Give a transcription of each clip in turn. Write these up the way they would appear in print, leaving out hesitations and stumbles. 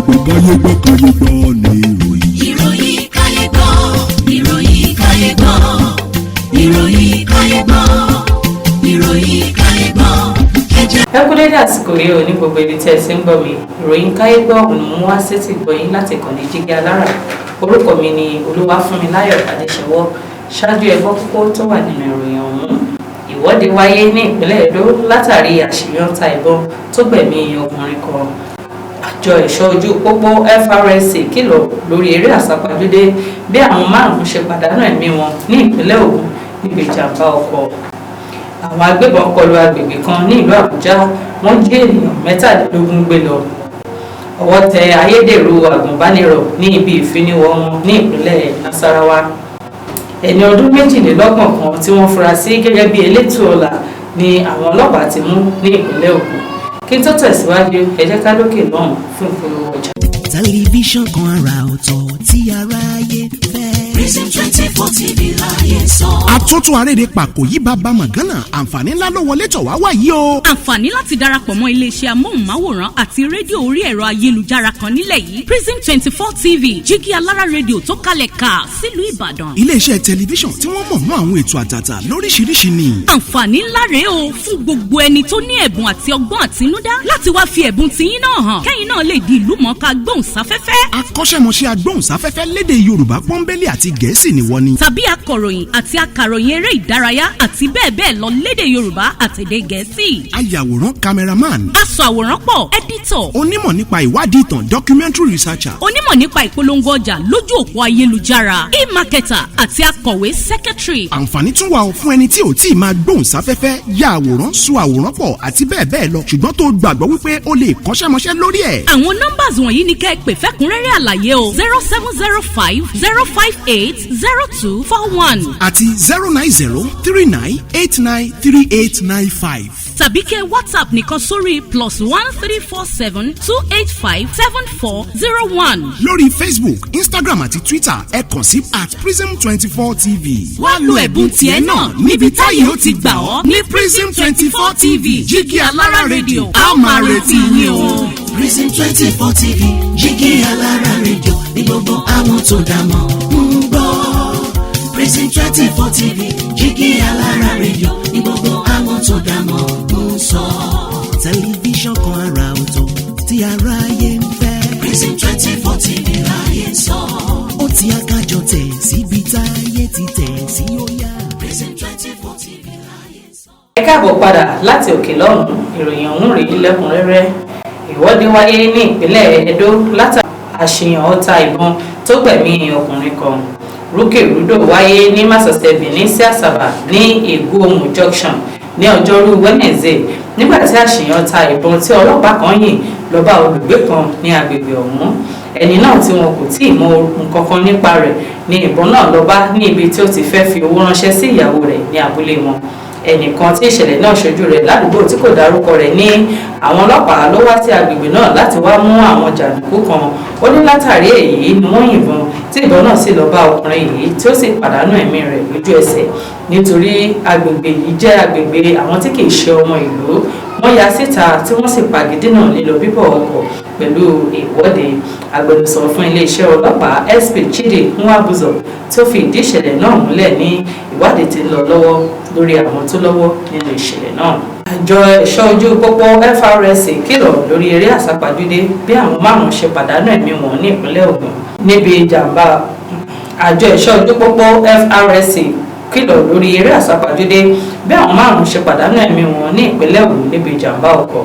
Gbọ́, káyé gbọ́, káyé gbọ́ ní ìròyìn. Ìròyìn káyé gbọ́, ìròyìn káyé gbọ́, ìròyìn káyé gbọ́, ìròyìn káyé gbọ́, ẹjẹ́. Ẹ kú dédé àsìkò yìí ò ní gbogbo ibi tí ẹ ti ń gbọ́ mi. Ìròyìn káyé gbọ́ òun mú wá sétí gbọ́ yín láti kàn ní Jígí Alára. Orúkọ mi ni Olúwafúnmiláyọ̀ Adéṣẹwọ́. Ṣáájú, ẹ gbọ́ kókó tó wà nínú ìròyìn ọ̀hún. Ìwọ́de wáyé ní ìpínlẹ̀ Èdó látàrí àṣìyàn ta ìbọn tó gbẹ̀mí ọkùnrin kan. Àjọ ẹ̀ṣọ́ ojú pópó FRSC kìlọ̀ lórí eré àsápajúdé bí àwọn márùn-ún ṣe pàdánù ẹ̀mí wọn ní ìpínlẹ̀ Ògùn níbi ìjàmbá ọkọ̀. Àwọn agbébọn kọlu agbègbè kan ní ìlú Àbújá, wọ́n jí ènìyàn 23 gbé lọ. Ọwọ́ tẹ ayédèrú àgùnbánirọ̀ ní ibi ìfiniwọ̀ wọn ní ìpínlẹ̀ Nasarawa. Ẹni ọdún 22 kan tí wọ́n fura sí gẹ́gẹ́ bí elétò ọ̀la ni àwọn ọlọ́pàá ti mú ní ìpínlẹ̀ Ògùn. Kí n tó tẹ̀síwájú, ẹ jẹ́ ká dókè náà fún ìpolówó ọjà. Tẹlifíṣàn kan àrà ọ̀tọ̀ tí aráyé fẹ́. Prism 24 TV láyé sọ. Àtúntún arédè pàkó yí bàbá mọ̀gánà, àǹfààní ńlá ló wọlé tọ̀ wá wáyé o. Àǹfààní láti darapọ̀ mọ́ iléeṣẹ́ amóhùnmáwòrán àti rédíò orí ẹ̀rọ ayélujára kan nílẹ̀ yìí, Prism 24 TV, Jígí Alára Rédíò tó kalẹ̀ ká sílùú Ìbàdàn. Iléeṣẹ́ tẹlifíṣàn tí wọ́n mọ̀ mọ́ àwọn ètò àtàtà lóríṣiríṣi ni. Àǹfààní ńlá rèé o fún gbogbo ẹni tó ní ẹ̀bùn àti ọgbọ́n àtinúdá láti wá fi ẹ̀bùn tiyín náà hàn, kẹ́yìn náà lè di ìlú mọ̀ọ́ká gbóhùnsáfẹ́fẹ́. Akọ́ṣẹ́mọṣẹ́ agbóhùnsáfẹ́fẹ́ lédè Yorùbá pọ́nbélé àti Gẹ̀ẹ́sì ni wọ́n ní. Tàbí akọ̀ròyìn àti akàròyìn eré ìdárayá àti bẹ́ẹ̀ bẹ́ẹ̀ lọ lédè Yorùbá àtèdè Gẹ̀ẹ́sì. Ayàwòrán, cameraman. Aṣọ àwòrán pọ̀, editor. Onímọ̀ nípa ìwádìí ìtàn, documentary researcher. Onímọ̀ nípa ìpolongo ọjà lójú òpó ayélujára, e-marketer, àti akọ̀wé, secretary. Àǹfààní tún wà ó fún ẹni tí ò tí ì máa gbóhùnsáfẹ́fẹ́, ya àwòrán, sọ àwòrán pọ̀ àti bẹ́ẹ̀ bẹ́ẹ̀ lọ, ṣùgbọ́n tó gbàgbọ́ wípé ó lè kọ́ṣẹ́mọṣẹ́ lórí ẹ̀. Àwọn numbers wọ̀nyí ni kẹ́ ẹ pè fẹ́kúnrẹ́rẹ́ àlàyé o: 07050580241 àti 09039893895. Tàbí kẹ́ WhatsApp nìkan sórí +13472857401. Lórí Facebook, Instagram àti Twitter, ẹ kàn sí @prism24tv. Wá lo ẹ̀bùn tiẹ̀ náà níbi táyé ó ti gbà ọ́ ní Prism 24 TV, Jígí Alára Rédíò. A ó máa retí yín o. Prism 24 TV, Jígí Alára Rédíò ní gbogbo àwọn tó dá mọ̀ ń gbọ́. Prism 24 TV, Jígí Alára Rédíò ní gbogbo àwọn tó dá mọ̀ ń sọ. Tẹlifíṣàn kan àrà ọ̀tọ̀ tí aráyé ń fẹ́. Prism 24 TV láyé sọ. Ó ti akájọ tẹ̀ síbi táyé ti tẹ̀ sí, ó yá. Prism 24 TV láyé sọ. Ẹ káàbọ̀ padà láti òkè lọ́hùn-ún. Ìròyìn ọ̀hún rèé lẹ́kùnrẹ́rẹ́. Ìwọ́de wáyé ní ìpínlẹ̀ Ẹdó látàrí àṣìyàn ọta ìbọn tó gbẹ̀mí ọkùnrin kan. Rúkèrúdò wáyé ní másọ̀sẹ̀ Benin sí Àsàbà ní Ègúòmù Junction ní ọjọ́rú Wednesday, nígbà tí àṣìyàn ta ìbọn tí ọlọ́pàá kan yìn lọ bá olùgbé kan ní agbègbè ọ̀hún. Ẹni náà tí wọn kò tí ì mọ nǹkan kan nípa rẹ̀ ní ìbọn náà lọ bá ní ibi tí ó ti fẹ́ fi owó ránṣẹ́ sí ìyàwó rẹ̀ ní abúlé wọn. Ẹnìkan tí ìṣẹ̀lẹ̀ náà ṣojú rẹ̀ ládùúgbò tí kò dárúkọ rẹ̀ ní àwọn ọlọ́pàá ló wá sí agbègbè náà láti wá mú àwọn jàǹdùkú kan. Ó ní látàrí èyí ni wọ́n yìnbọn, tí ìbọn náà sì lọ bá ọkùnrin yìí, tí ó sì pàdánù ẹ̀mí rẹ̀ lójú ẹsẹ̀. Nítorí agbègbè yìí jẹ́ agbègbè àwọn tí kì í ṣe ọmọ ìlú, wọ́n ya síta tí wọ́n sì pagidínà lílọ bíbọ̀ ọkọ̀ pẹ̀lú ìwọ́de. Agbẹnusọ fún iléeṣẹ́ ọlọ́pàá, SP Chidi Nwabuzo, tí ó fi ìdí ìṣẹ̀lẹ̀ náà múlẹ̀, ní ìwádìí tí ń lọ lọ́wọ́ lórí àwọn tó lọ́wọ́ nínú ìṣẹ̀lẹ̀ náà. Àjọ ẹ̀ṣọ́ ojú pópó FRSC kìlọ̀ lórí eré àsápajúdé bí àwọn márùn-ún ṣe pàdánù ẹ̀mí wọn ní ìpínlẹ̀ Ògùn níbi ìjàmbá. Àjọ ẹ̀ṣọ́ ojú pópó FRSC kìlọ̀ lórí eré àsápajúdé bí àwọn márùn-ún ṣe pàdánù ẹ̀mí wọn ní ìpínlẹ̀ Ògùn níbi ìjàmbá ọkọ̀.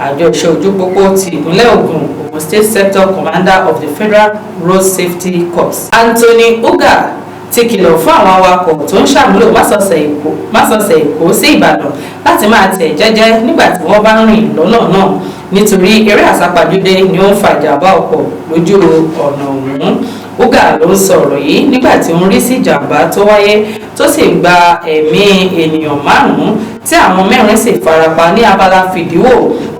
Àjọ ẹ̀ṣọ́ ojú pópó ti ìpínlẹ̀ Ògùn, Ogun State Sector Commander of the Federal Road Safety Corps, Anthony Uga, ti kìlọ̀ fún àwọn awakọ̀ tó ń ṣàmúlò másọsẹ̀ Èkó sí Ìbàdàn láti máa tẹ̀ jẹ́jẹ́ nígbà tí wọ́n bá ń rìn lọ́nà náà, nítorí eré àsápajúdé ni ó ń fa ìjàmbá ọkọ̀ lójú ọ̀nà ọ̀hún. Uga ló ń sọ̀rọ̀ yìí nígbà tí ó ń rí sí ìjàmbá tó wáyé tó sì gba ẹ̀mí ènìyàn márùn-ún, tí àwọn mẹ́rin sì farapa ní abala fìdíwò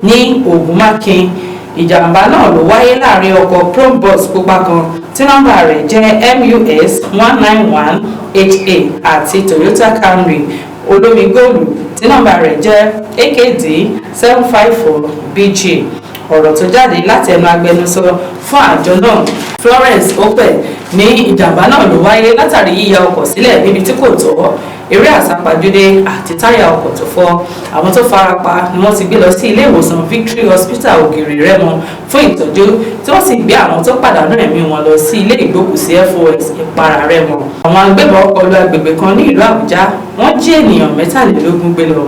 ní Ògùnmákin. Ìjàmbá náà ló wáyé láàrin ọkọ̀ Probox pupa kan tí nọ́mbà rẹ̀ jẹ́ MUS 191 HA àti Toyota Camry olómi góòlù tí nọ́mbà rẹ̀ jẹ́ AKD 754 BG. Ọ̀rọ̀ tó jáde láti ẹnu agbẹnusọ fún àjọ náà, Florence Opel, ní ìjàmbá náà ló wáyé látàrí yíya ọkọ̀ sílẹ̀ níbi tí kò tọ́, eré àsápajúdé àti táyà ọkọ̀ tó fọ́. Àwọn tó farapa ni wọ́n ti gbé lọ sí ilé ìwòsàn Victory Hospital, Ògèrè Rẹ́mọ, fún ìtọ́jú, tí wọ́n sì gbé àwọn tó pàdánù ẹ̀mí wọn lọ sí ilé ìgbókùsí FOS, Ìpara Rẹ́mọ. Àwọn agbébọn kọlu agbègbè kan ní ìlú Àbújá, wọ́n jí ènìyàn 23 gbé lọ.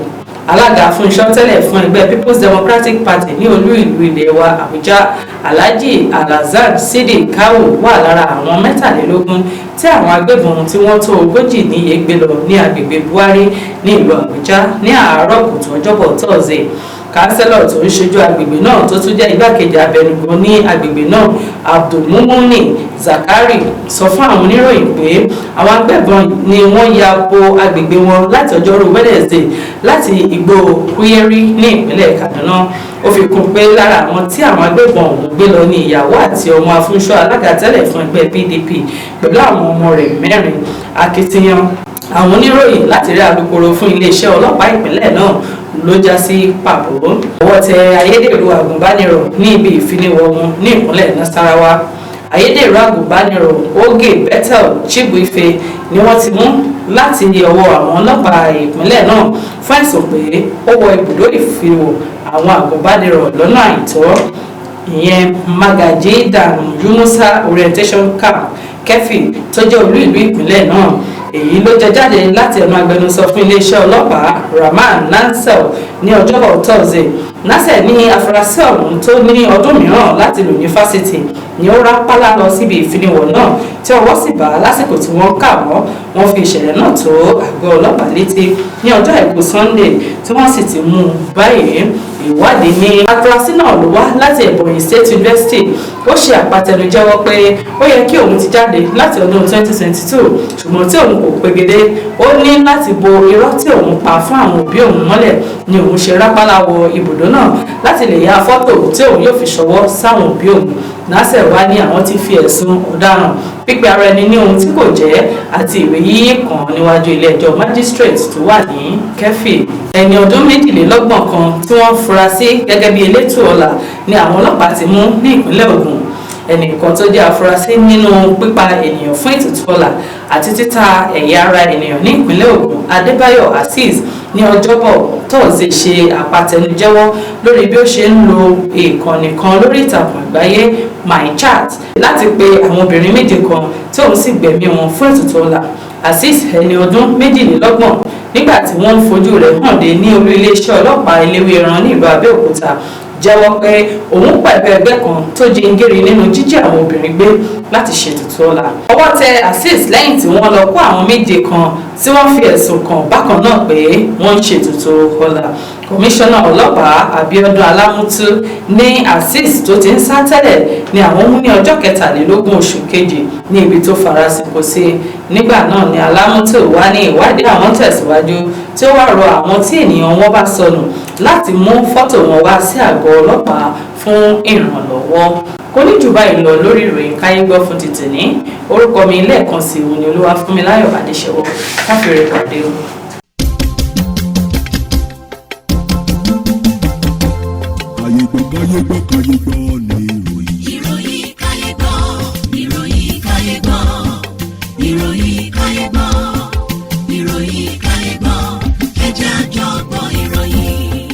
Alága Fúnṣọ́ tẹ́lẹ̀ fún ẹgbẹ́ People's Democratic Party ní olú ìlú ilé wa Àbújá, Alhaji Alhassan Sidi Kawu, wà lára àwọn 23 tí àwọn agbébọn tí wọ́n tó 40 níye gbé lọ ní agbègbè Buhari ní ìlú Àbújá ní àárọ̀ kùtù Ọjọ́bọ̀ Tọ́sídẹ̀ẹ́. Kánsẹ́lọ̀ tó ń ṣojú agbègbè náà, tó tún jẹ́ igbákejì abẹnugan ní agbègbè náà, Abdulmumuni Zakari, sọ fún àwọn oníròyìn pé àwọn agbébọn ni wọ́n ya bo agbègbè wọn láti ọjọ́rú Wednesday láti igbó Kuyeri ní ìpínlẹ̀ Kaduna. Ó fi kún pé lára àwọn tí àwọn agbébọn ọ̀hún gbé lọ ní ìyàwó àti ọmọ Afúnṣọ́, alága tẹ́lẹ̀ fún ẹgbẹ́ PDP, pẹ̀lú àwọn ọmọ rẹ̀ mẹ́rin. Akitiyan àwọn oníròyìn láti rí alukoro fún iléeṣẹ́ ọlọ́pàá ìpínlẹ̀ náà ló já sí pàbó. Ọwọ́ tẹ ayédèrú agùnbánirọ̀ ní ibi ìfiniwọ̀ wọn ní ìpínlẹ̀ Nasarawa. Ayédèrú agùnbánirọ̀ Oge Bethel Chibuife ni wọ́n ti mú láti ọwọ́ àwọn ọlọ́pàá ìpínlẹ̀ náà fún ẹ̀sùn pé ó wọ ibùdó ìfiniwọ̀ àwọn agùnbánirọ̀ lọ́nà àìtọ́, ìyẹn Magaji Dan Yunusa Orientation Camp, Keffi, tó jẹ́ olú ìlú ìpínlẹ̀ náà. Èyí ló jẹ jáde láti ẹnu agbẹnusọ fún iléeṣẹ́ ọlọ́pàá, Rahman Nansel, ní Ọjọ́bọ̀ Thursday. Nansel ní afurasí ọ̀hún, tó ní ọdún mìíràn láti lò ní fásitì, ni ó rápálá lọ síbi ìfiniwọ̀ náà tí ọwọ́ sì bá lásìkò tí wọ́n kà wọ́n. Wọ́n fi ìṣẹ̀lẹ̀ náà tó àgọ́ ọlọ́pàá létí ní ọjọ́ Àìkú Sunday, tí wọ́n sì ti mú un báyìí. Ìwádìí ní afurasí náà ló wá láti Ebonyi State University. Ó ṣe àpatẹnujẹ́wọ́ pé ó yẹ kí òun ti jáde láti ọdún 2022, ṣùgbọ́n tí òun kò pegedé. Ó ní láti bo irọ́ tí òun pa fún àwọn òbí òun mọ́lẹ̀ ni òun ṣe rápálá wọ ibùdó náà láti lè ya fọ́tò tí òun yóò fi ṣọwọ́ sáwọn òbí òun. Násẹ̀ wá ní àwọn ti fi ẹ̀sùn ọ̀daràn pípe ara ẹni ní ohun tí kò jẹ́ àti ìwé yíyí kan níwájú ilé ẹjọ́ magistrate tó wà ní Kẹ́fì. Ẹni ọdún 22 kan tí wọ́n fura sí gẹ́gẹ́ bí elétò ọ̀la ni àwọn ọlọ́pàá ti mú ní ìpínlẹ̀ Ògùn. Ẹnìkan tó jẹ́ afurasí nínú pípa ènìyàn fún ètùtù ọlà àti títa ẹ̀yà ara ènìyàn ní ìpínlẹ̀ Ògùn, Adébáyọ̀ Azeez, ní Ọjọ́bọ̀ Tọ́sídẹ̀ẹ́ ṣe àpatẹnujẹ́wọ́ lórí bí ó ṣe ń lo ìkànnì kan lórí ìtàkùn àgbáyé, MyChat, láti pe àwọn obìnrin méje kan tí òun sì gbẹ̀mí wọn fún ètùtù ọlà. Azeez, ẹni ọdún 22 nígbà tí wọ́n ń fojú rẹ̀ hàn dé ní olú iléeṣẹ́ ọlọ́pàá Eléwéran ní ìlú Abẹ́òkúta, jẹ́wọ́ pé òun pẹ̀lú ẹgbẹ́ kan tó jingiri nínú jíjí àwọn obìnrin gbé láti ṣètùtù ọlà. Ọwọ́ tẹ Azeez lẹ́yìn tí wọ́n lọ kó àwọn méje kan tí wọ́n fi ẹ̀sùn kàn bákan náà pé wọ́n ń ṣètùtù ọlà. Kọmíṣánná ọlọ́pàá Abíọ́dún Alámútú ní Azeez, tó ti ń sá tẹ́lẹ̀, ni àwọn mú ní ọjọ́ 23 oṣù kejì ní ibi tó farasin kò sí nígbà náà. Ni Alámútú wá ní ìwádìí àwọn tẹ̀síwájú, tí ó wá rọ àwọn tí ènìyàn wọn bá sọnù láti mú fọ́tò wọn wá sí àgọ́ ọlọ́pàá fún ìrànlọ́wọ́. Kò ní jù báyìí lọ lórí ìròyìn káyé gbọ́ fún ti tòní. Orúkọ mi lẹ́ẹ̀kan sí òun ni Olúwafúnmiláyọ̀ Adéṣẹ́wọ́. Káfíńrè pàdé o. Káyé gbọ́, káyé gbọ́, káyé gbọ́ ní ìròyìn.